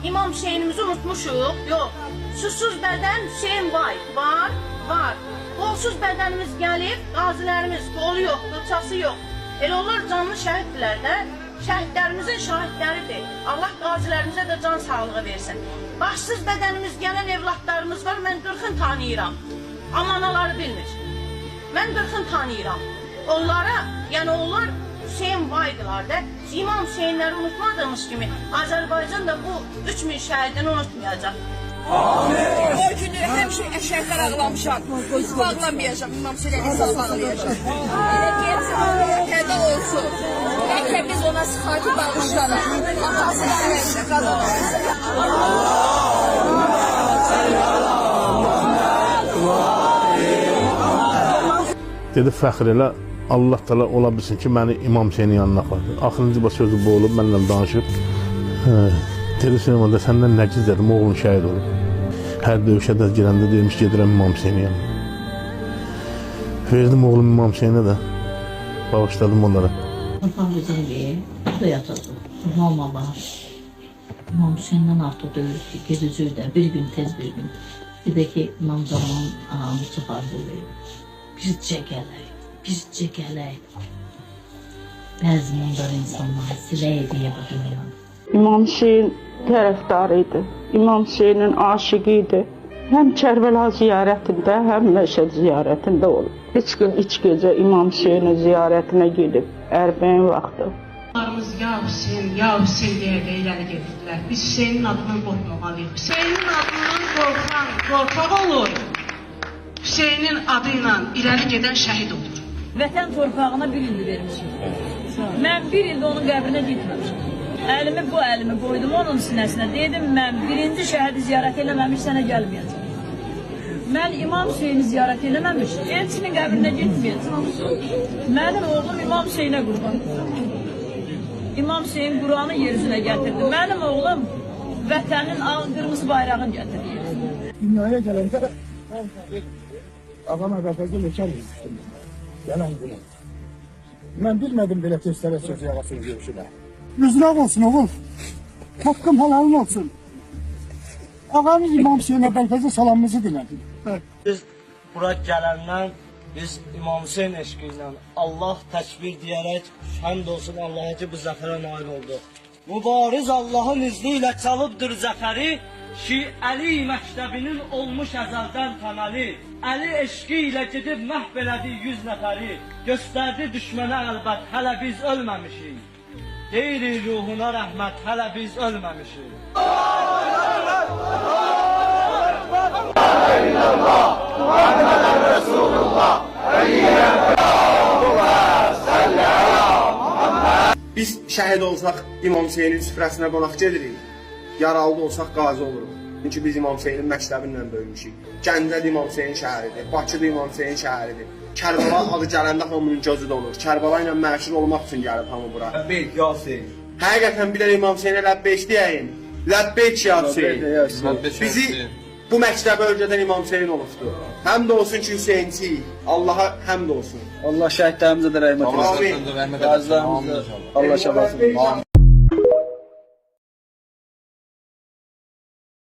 İmam Hüseynimizi unutmuşuq? Yox. Susuz bədən Hüseyn vay, var, var. Qolsuz bədənimiz gəlib, qazilərimiz qolu yox, qılçası yox. Elə onlar canlı şəhiddirlər də. Şəhidlərimizin şahidləridir. Allah qazilərimizə də can sağlığı versin. Başsız bədənimiz gələn evlatlarımız var, mən 40-ını tanıyıram. Amma anaları bilmir. Mən 40-ını tanıyıram. Onlara, yəni onlar Hüseyn vaydılar da. İmam Hüseynləri unutmadığımız kimi Azərbaycan da bu 3000 şəhidini unutmayacaq. O günü həmişə şəhidlər ağlamışam. Ağlamayacağam, İmam Hüseyn əleyhissalam ağlayacaq. Elə getsin, fəda olsun. Bəlkə biz ona xatir bağışlarıq. Atası da həmişə qazanır. Dedi fəxr elə, Allah təala ola bilsin ki, məni İmam Hüseynin yanına apardı. Axırıncı baş sözü bu olub, mənimlə danışıb. Hə, dedi Süleyman da səndən nə gizlədim, oğlun şəhid olub. Hər döyüşə də girəndə demiş gedirəm İmam Hüseynin yanına. Verdim oğlum İmam Hüseynə də. Bağışladım onlara. Torpaq bizim ev, burada yatırdı. Normal var. İmam Hüseyndən artıq deyil ki, gedəcək də bir gün tez bir gün. Bir də ki, İmam Zaman anamı çox arzulayır. Bircə gələk, bircə gələk. Bəzi mundar insanlar silək deyə bu dünyanı. İmam Hüseyin tərəfdarı idi. İmam Hüseynin aşiqi idi. Həm Kərbəla ziyarətində, həm Məşəd ziyarətində olub. Üç gün, üç gecə İmam Hüseynin ziyarətinə gedib Ərbəin vaxtı. Onlarımız ya Hüseyn, ya Hüseyn deyə də irəli gedirdilər. Biz Hüseynin adından qorxmamalıyıq. Hüseynin adından qorxan qorxaq olur. Hüseynin adı ilə irəli gedən şəhid olur. Vətən torpağına bir ildir vermişik. Mən bir ildə onun qəbrinə getməmişəm. Əlimi bu əlimi qoydum onun sinəsinə. Dedim mən birinci şəhidi ziyarət eləməmiş sənə gəlməyəcəm. Mən İmam Hüseyni ziyarət eləməmiş elçinin qəbrinə getməyəcəm. Mənim oğlum İmam Hüseynə qurban. İmam Hüseyn Quranı yer üzünə gətirdi. Mənim oğlum vətənin ağ qırmızı bayrağını gətirdi. Dünyaya gələndə ağam əvvəlcə nökər yemişdim. Gələn günü. Mən bilmədim belə tez tələs ağasının görüşünə. Yüzün ağ olsun oğul. Haqqım halalın olsun. Ağamız İmam Hüseyin Əbəlfəzə salamımızı dilədi. Biz bura gələndən biz İmam Hüseyin eşqi ilə Allah təkbir deyərək həmd olsun Allaha ki bu zəfərə nail olduq. Mübariz Allahın izni ilə çalıbdır zəfəri, Şiəli məktəbinin olmuş əzəldən təməli. Əli eşqi ilə gedib məhv elədi 100 nəfəri. Göstərdi düşmənə əlbət hələ biz ölməmişik. Deyirik ruhuna rəhmət hələ biz ölməmişik. Biz şəhid olsaq İmam Hüseynin süfrəsinə qonaq gedirik. Yaralı olsaq qazi oluruq. Çünki biz İmam Hüseynin məktəbi ilə böyümüşük. Gəncə də İmam Hüseyin şəhəridir, Bakı da İmam Hüseyin şəhəridir. Kərbəla adı gələndə hamının gözü dolur. Kərbəla ilə məşhur olmaq üçün gəlib hamı bura. Ləbbeyk ya Hüseyin. Həqiqətən bir dənə İmam Hüseynə ləbbeyk deyəyim. Ləbbeyk ya Hüseyin. Bizi bu məktəbə öyrədən İmam Hüseyin olubdur. Həmd olsun ki Hüseynçiyik. Allaha həmd olsun. Allah şəhidlərimizə də rəhmət eləsin. Amin. Qazilərimizə Allah şəfaət.